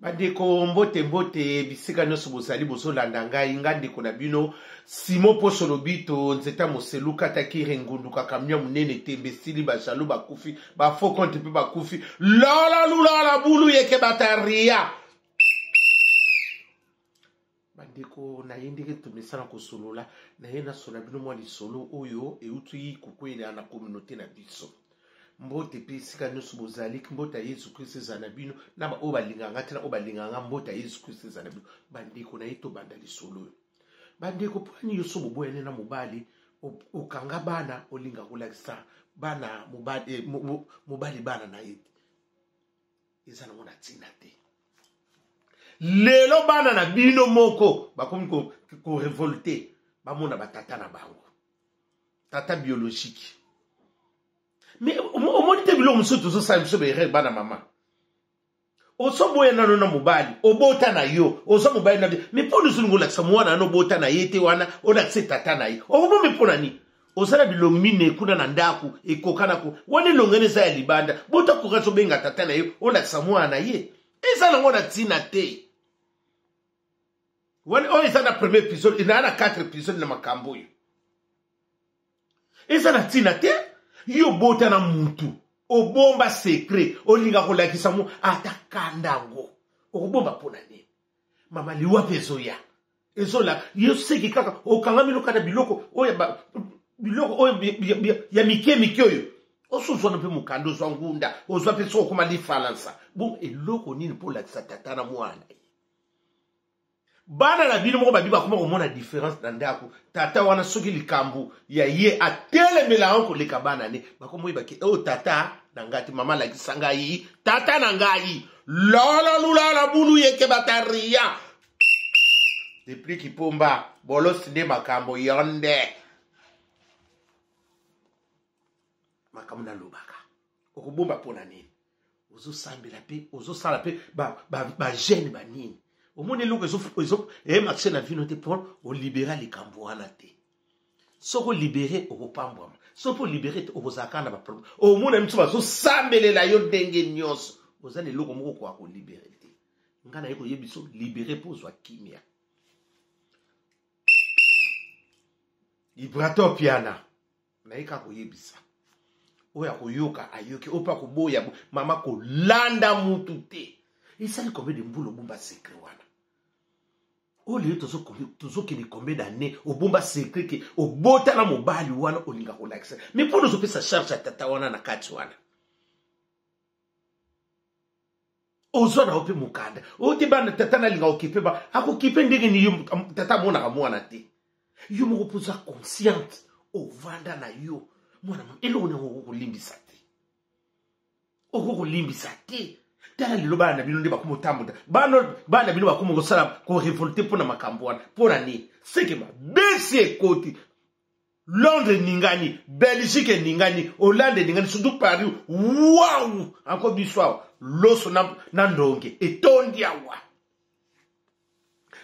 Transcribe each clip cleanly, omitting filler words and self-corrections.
Bandeko, mbote mbote bisika nyonso bozali bozolanda ngai, ngai ndeko na bino Simon Poso Lobito, nzeta moselu kata kire ngundu kakamia munene tembe sili ba jaloux bakufi ba faux compte pe bakufi lala lulala bulu yeke bataria. Bandeko, naye ndenge tomesana kosolola, naye nasola bino mwa lisolo oyo euti kokwela na communauté na biso. Mbote mpe esika nyonso bozali, mbote ya Yesu Kristo ezala na bino, na baoyo balingaka ngai te na oyo balingaka ngai, mbote ya Yesu Kristo ezala na bino. Bandeko, naye tobanda lisolo oyo. Bandeko, mpo nini yo so boboyani na mobali, okanga bana, olinga kolakisa bana mobali, eh, mobali bana na ye te? Eza nango na ntina te. Lelo bana na bino moko bakomi korevolte, ko bamona batata na bango, tata biologique. Mais omoni te biloko mosusu tozosala biso baerreur bana mama. Ozoboya nano na mobali obota na yo, oza mobali na mais mpo ozolinga olakisa mwana wana obota na ye te, wana olakisa tata na ye, okobomi mpo na nini? Oza na bilongi mine kuna na ndako ekokanako wana, elongi wana eza ya libanda, bota koka obenga tata na ye olakisa mwana na ye, eza nango na ntina te. Wana oyo eza na premier épisode, naa na 4 épisode na makambo oyo eza na ntina te. Yo bota na mutu, obomba secret, olinga kolakisa mo ata kanda yango okobomba mpo na nini? Mama, liwa mpe ezoya, ezola yo seki kaka okangami lokata biloko oyo biloko oyo ya mike mike oyo osozwana mpe mokanda, ozwa ngunda, ozwa mpe soki okoma lifalansa bon, eloko nini mpo olakisa tata na mwana ye? Bana na bino moko babi bakoma komona différence na ndako. Tata wana soki likambo ya ye atelemela yango koleka bana ne, bakoma oyeba ke oyo tata na ngai te, mama alakisa ngai tata na ngai lala lulala bulu yeke bataria depuis kipomba bolosi nde makambo yonde makambo nalobaka okobomba mpo na nini? Ozosambela mpe ozosala mpe bagene ba banini, omoni eloko emarche na vino te mpo olibera likambo wana te. Soki olibere okopambwama, soki olibere te okozala kaka na baproblème. Omona miso bazosambelela yo ndenge nyonso, oza na eloko moko okoka kolibere te. Ngai naye koyebi biso libere mpo ozwa kimia. Ibrator Piana naye kaka koyebisa oyo akoyoka ayoki, oyo mpe akoboya. Mama, kolanda mutu te. Esali combien de mbula obomba secret wana? Oyo lelo tozokende combien d'année obomba secret ke obota na mobali wana olinga kolakisa? Mais mpona ozopesa charge ya tata wana na kati wana, ozwa na yo mpe mokanda oyo te. Bana tata nalinga okipe ba akokipe ndenge nini? Yo tata amonaka mwana te, yo moko mpo oza consciente, ovanda na yo mwana mama, eloko nango okoki kolimbisa te, okoki kolimbisa te. Tala lelo bana na bino nde bakoma otambuta, bana na bino bakoma kosala korevolte mpo na makambo wana. Mpo na nini? Seke mabesi ekoti Londres eningani, Belgique eningani, Hollande eningani, surtout Paris. Waouh! Encore biso awa loso na, na ndonge etondi awa.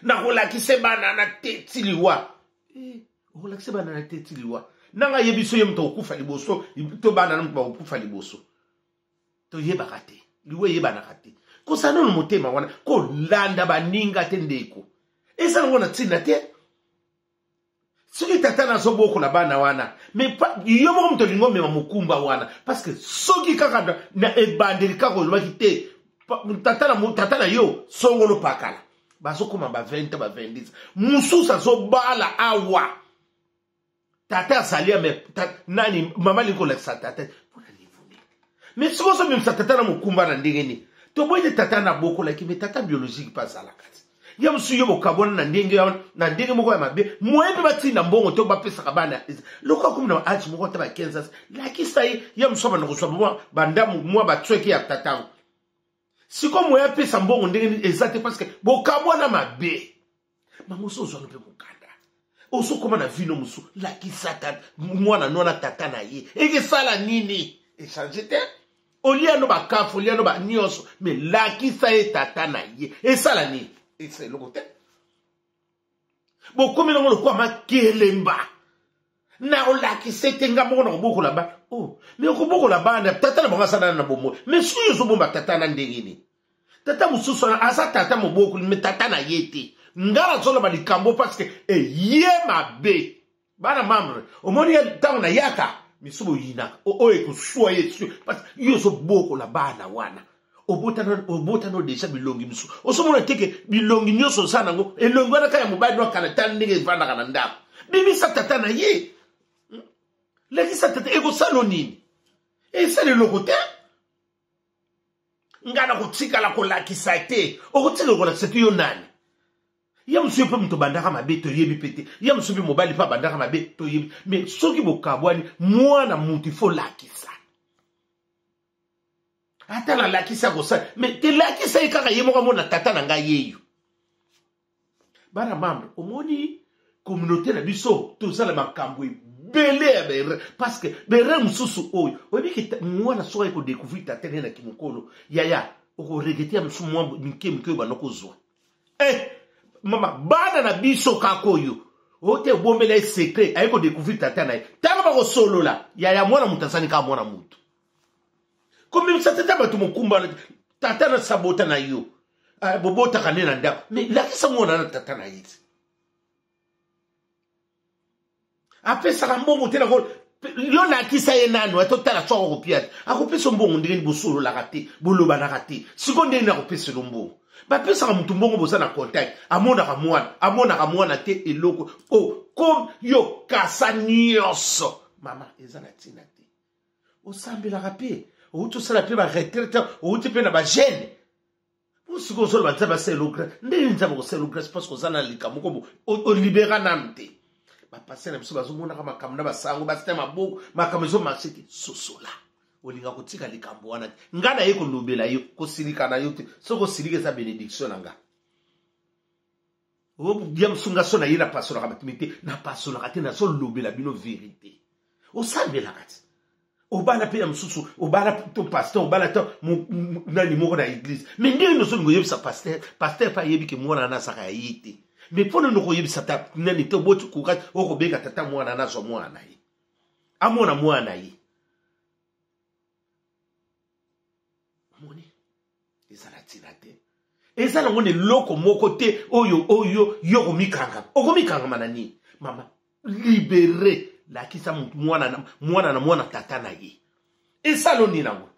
Nakolakisa bana na te ti liwa. Eh, okolakisa bana na te ti liwa. Nanga yebi so ye moto akokufa liboso, to bana na moto bakokufa liboso. Toyebaka te, liwa eyebanaka te. Kosala nano motema wana, kolanda baninga te ndeko. Eza nango na ntina te. Soki tata nazobokola bana wana, mais yo moko moto olingi omema mokumba wana, parce que soki kaka na ebandeli kaka olobaki te tata na, tata na yo songolo pakala, bazokoma ba 20 ba 20, mosusu azobala awa tata azali ame nani, mama alingi kolakisa tata mpona niveau nini? Mais soki ozomemisa tata na mokumba na ndenge nini? Toboyi te tata nabokolaki, mais tata biologique mpe azalaka te. Ya mosusu yo bokabwana na ndenge na ndenge moko ya mabe, moye mpe batinda mbongo to bapesaka bana lokola komi na age moko ata ba 15 ans, lakisa ye. Ya mosusu abanda kozwa mwa bandamu mwa batsweke ya tatango, sikoyo moye apesa mbongo ndenge nini eza te, parce que bokabwana mabe. Mama, oso ozwano mpe mokanda, ozokoma na vino mosusu, lakisa mwana nwana tata na ye, ekesala nini? Echange te, olia no bakafu, olia no banyonso, me lakisa ye tata na ye, esala nini? Esa eloko te. Bokomi nango lokola makelemba na olakisa ete nga moko na kobokola ba oh, me okobokola bana tata na bango asala na bomoi, me soki ozobomba tata na ndenge nini? Tata mosusu wana aza tata mobokoli me tata na ye te. Nga nazoloba likambo parce que eye mabe. Bana membre, omoni ye ntango nayaka misu boyinaka oyo ekoswa ye su parce que yo ozobokola bana wana obotana deja bilongi mosusu ozomona te ke bilongi nyonso oza nango elongi wana kaka ya mobali no akala tala ndenge evandaka na ndako bimisa tata na ye lakisa tata ekosala nini esala eloko te ngai nakotikala kolakisa te okotikala kolakisa te yo nani ye mosusu yo mpe moto obandaka mabe toyebi mpe te ye mosusu mpe mobali mpe abandaka mabe toyebi me soki bokabwani mwana moto ifo lakisa ata nalakisi akosala me telakisa ye kaka ye moko amona tata na ngai yeyo bana membre omoni communauté na biso toza na makambo ebele ya baerreur parce que baerreur mosusu oyo oyebi ke mwana soki aye kodécouvrir tata ne na kimokolo yaya okoregrete ya mosusu mwa mike mike oyo banda kozwa eh mama bana na biso kaka oyo ote obombela ye secret aye kodécouvrir tata na ye ntango bakosolola yaya mwana moto azali kaka mwana moto komemisa tata bato mokumba tata na sabota na yo ah, bobotaka nde na ndako me lakisa mwana na tata na ye te apesaka mbongo te nako yo lakisa ye nanu atotala so akokopia te akopesa mbongo ndenge nini bosololaka te bolobanaka te sikoyo ndenge nini akopeselo mbongo bapesaka motu mbongo boza na contact amonaka mwana amonaka mwana te eloko o oh, kom yo kasa nyonso mama eza na ntina te osambelaka mpe outi osala mpe baretraite outi mpe na bagene po sikoyo ozoloba nzambe asala grâce ndenge nzambe akosala grâce parce que oza na likambo moko bo olibera nanu te bapaster na biso bazomonaka makambo na basango basita maboko makambo ezomarche te sosola olinga kotika likambo wana te ngai naye kolobela yo kosilika na yo te soki osilika eza benediction na ngai ya mosusu nga so na ye napasolaka bato mite napasolaka te nazolobela bino verite osambelaka te obala mpe ya mosusu obala to pasteur obala to nani moko na eglise me ndenge nini ozolinga oyebisa pasteur pasteur mpe ayebi ke mwana wana azaka ya ye te me mpo nini okoyebisa ta nani te oboti courage okobenga tata mwana wana azwa mwana na ye amona mwana na ye omoni eza na ntina te eza nango na eloko moko te oyo oyo yo okomikangama okomikangama na nini mama libere lakisa mwana na mwana na mwana tata na ye esalo nini yango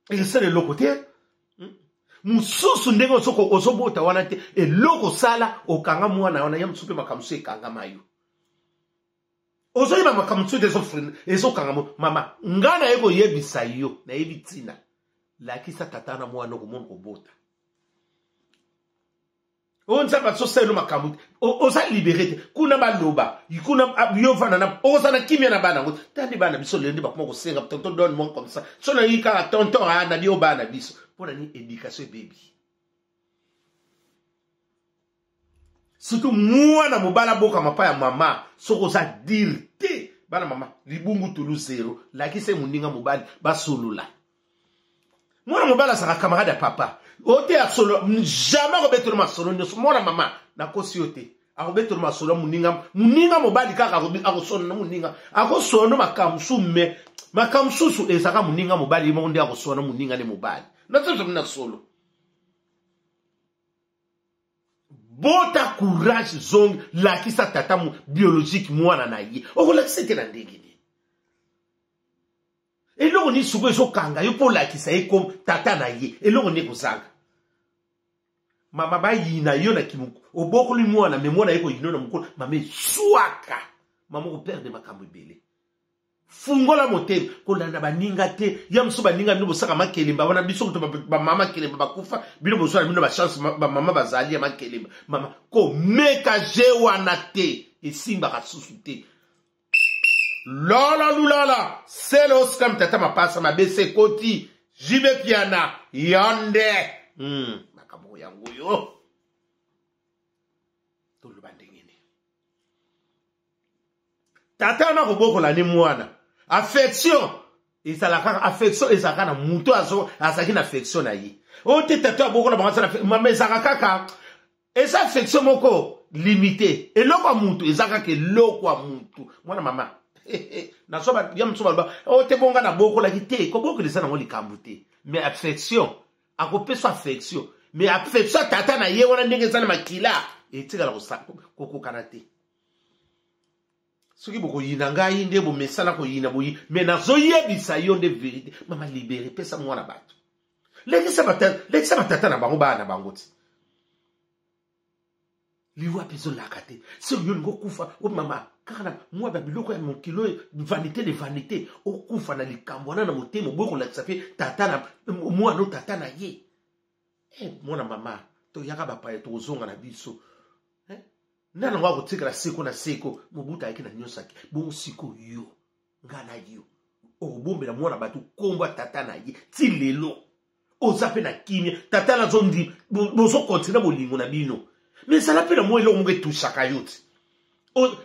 esala eloko te hmm? mosusu ndenge ozobota wana te eloko osala okanga mwana wana ya mosusu mpe makambo mosusu ekangama yo ozoyeba makambo mosusu te ezokanga mama ngai naye koyebisa yo nayebi ntina lakisa tata na mwana okomona kobota oyo nzambe azosala yo makambo te oza libere te kuna baloba kuna yo vanda na oza na kimia na bana yango tandi bana biso lelo nde bakoma kosenga tonton donne moi comme ça so nayoki kaka tonton a na bio bana biso mpo na nini éducation ebebi surtout mwana mobali abokama mpa ya mama soki oza dire te bana mama libungu tulu zero lakisa ye moninga mobali basolola mwana mobali azalaka camarade ya papa ote asolo jamais akobetela masolo nyonso mwana mama nakosi yo te akobetela masolo moninga moninga mobali kaka akosolola na moninga akosolola no makambo mosusu me makambo mosusu ezalaka moninga mobali ye moko nde akosolola na moninga nde mobali nazozomi na solo bota courage zongi lakisa tata biologique mwana na ye okolakisa te na ndenge nini eloko nini sikoyo ezokanga yo mpo olakisa ye kom tata na ye eloko nini ekozanga mama bayina yo na kimuku obokoli mwana me mwana ye koyina yo na mokolo mama eswaka mama okoperde makambo ebele fungola motema kolanda baninga te ya mosusu baninga bino bosaka makelemba wana biso kutu bamama makelemba bakufa bino bozwa na bino bachance bamama bazali ya makelemba mama komeka je wana te esimbaka susu te lala lulala sele osikam tata mapasa mabe se ekoti jibe piana yonde hmm, makambo yango yo toloba ndenge nini tata wana kobokola ni mwana affection ezalaka affection ezalaka na moto azalaki na affection na ye oyo te tata abokola bango aza mama ezalaka kaka eza affection moko limite eloko ya mutu eza kaka eloko ya mutu mwana mama nazo ya mosusu baloba oyo oh, te bonga nabokolaki te kobokola eza nango likambo te mais affection Akopesa affection, mais affection ya tata na ye wana ndenge eza na makila etikala kokokana te. Soki bokoyina ngai nde bomesana koyina boyi, mais nazoyebisa yo nde verite. Mama libere, pesa mwana bato, lekisa batata na bango, bana na bango ti liwa mpe ezolaka te. Soki yo olingi okufa o mama kaka na mwa ba biloko ya mokili oyo, vanité de vanité, okufa na likambo wana na motema, oboyi kolakisa mpe tata na mwana o tata na ye. Eh, mwana mama, toyaka bapaya, tokozonga na biso. Eh? Nani yango akotikala seko na seko? Mobutu ayaki na nyonso ake bongo. Sikoyo yo, nga na yo, okobombela mwana bato nkombo ya tata na ye ti lelo, oza mpe na kimia, tata nazondi, bozokontina bolingo na bino, mais ezala mpe na mwa eloko moko etushaka yo ti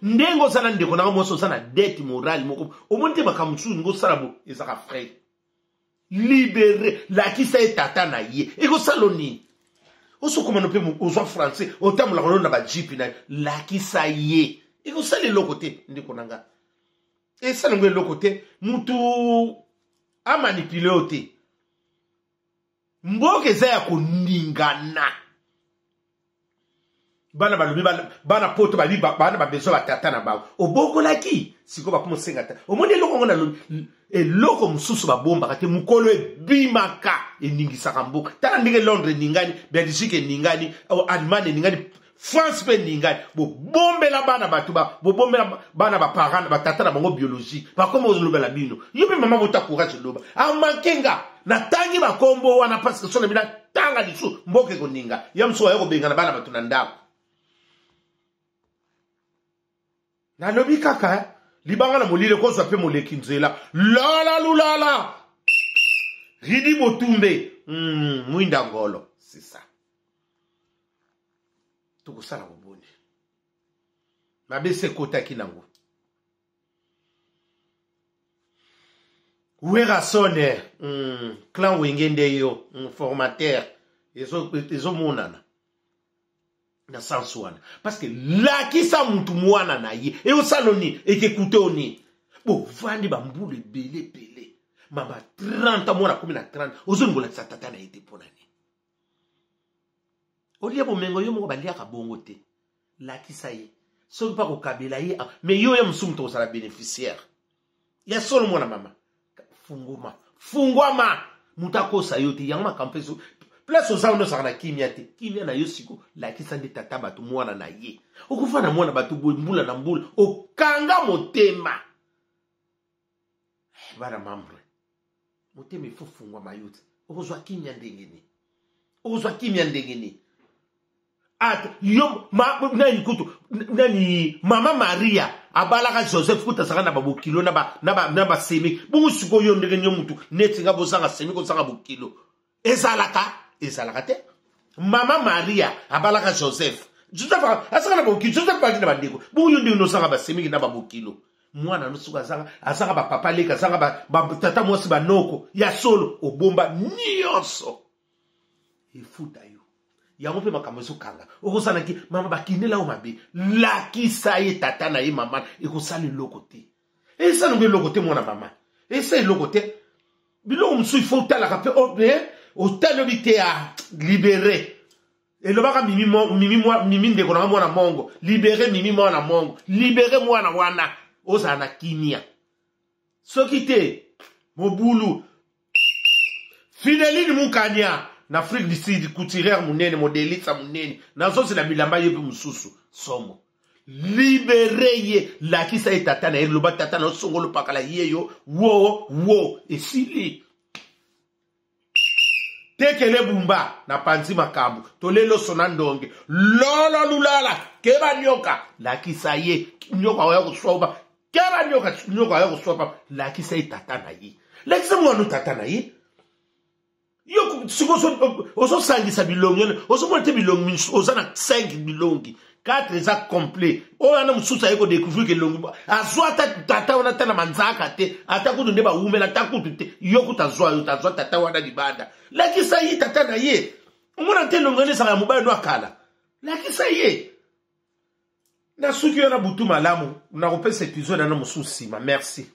ndenge oza na ndeko nanga mwasi, oza na dette morale moko, omoni te makambo mosusu ningo osala bo ezaka frais. Libere, lakisa ye tata na ye, ekosala nini? Osokomana mpe ozwa français, otambolaka no na bajipi na yo, lakisa ye, ekosala eloko te. Ndeko na nga, esala yango eloko te, mutu amanipule yo te. Mboka eza ya koningana. Bana balobi, bana poto babi, bana babesoin batata na bango obokolaki, sikoyo bakoma osenga ta. Omoni eloko yango nalobi, eloko mosusu babombaka te, mokolo ebimaka eningisaka mboka. Tala ndenge Londres eningani, Belgique eningani, Allemagne eningani, France mpe eningani. Bobombela bana bato, bobombela bana baparent, batata na bango biologique, bakoma olobela bino. Yo mpe mama, bota courage, eloba amanke nga natangi bakombo wana, parce que so na bino tanga lisusu, mboka ekoninga. Ya mosusu aya kobengana bana bato na ndako. Nalobi kaka libanga na molili ekozwa mpe moleki nzela. Lala lulala ridi botumbe, mwinda ngolo, c'est ça. Tokosala boboni mabe se ekotaki nango. Werasone, clan Wenge nde yo, formateur ezomonana na sens wana, parce que lakisa mutu mwana na ye, eosala nini, ekekute o nini? Bovandi bambula ebele ebele, mama 30, mwana akomi na 30, ozolinga olakisa tata na ye te, mpo na nini? Olia bomengo yo moko, baliaka bongo te. Lakisa ye, soki mpa kokabela ye, mais yo ya mosusu moto kozala bénéficiaire ya solo. Mwana mama, funguma, fungwama, moto akosa yo te. Yango makambo mpe place oza wana, ozalaka na kimia te. Kimia na yo siko, lakisa nde tata bato mwana na ye. Okufa na mwana bato boye mbula na mbula, okanga motema. Bana mambre, motema efo fungwama. Yo te, okozwa kimia ndenge nini? Okozwa kimia ndenge nini? Ata yo ma, nani kutu nani, mama Maria abalaka Joseph kutu azalaka na babokilo na basemi bongo. Sikoyo ndenge nio mutu neti nga bozanga semi, kozanga bokilo ezalaka, ezalaka te. Mama Maria abalaka Joseph, Joseph azalaka na bokilo, Joseph baki na bandeko bongo. Yo ndenge nosanga basemiki na babokilo, mwana no soki azanga, azanga bapapa leki, azanga batata mwasi, banoko ya solo, obomba nyonso, efuta yo yango mpe makambo ezokanga. Okozalaki mama bakinela yo mabe, lakisa ye tata na ye. Mama, ekosala eloko te, esala ngo eloko te. Mwana mama, esa eloko te. Biloko mosusu ifo otalaka mpe otali obi te ya libere. Elobaka mimi, mimi, mimi ndeko nanga mwana mongo, libere mimi mwana mongo, libere mwana wana, ozala na kimia. Soki te, mobulu. Fideline Mukanya na Afrique du Sud, couturière monene, modelisa monene, nazozela bilamba ye mpe mosusu somo. Libere ye, lakisa ye tata na ye, loba tata na yo songolo pakala ye yo wo wo, esili. Tekele bumba na panzi makambo toleloso na ndonge lolo lulala keba nyoka, lakisa ye nyoka oya koswa. Keba nyoka, nyoka oya koswa. Lakisa ye tata na ye, lakisa mwana tata na ye. Yo sikoyo ozosangisa bilongi, ozomona te bilongi, oza na 5 bilongi, 4 eza complet. Oyo wana mosusu aye kodécouvrir ke elongi azwa ata tata wana ata na manzaka te, ata kutu nde bawumela ata kutu te. Yo kutu azwa yo, azwa tata wana libanda. Lakisa ye tata na ye, omona te elongi wana ezalaka ya mobali no akala. Lakisa ye. Nasuki yo na butu malamu, nakopesa episode wana mosusu nsima. Merci.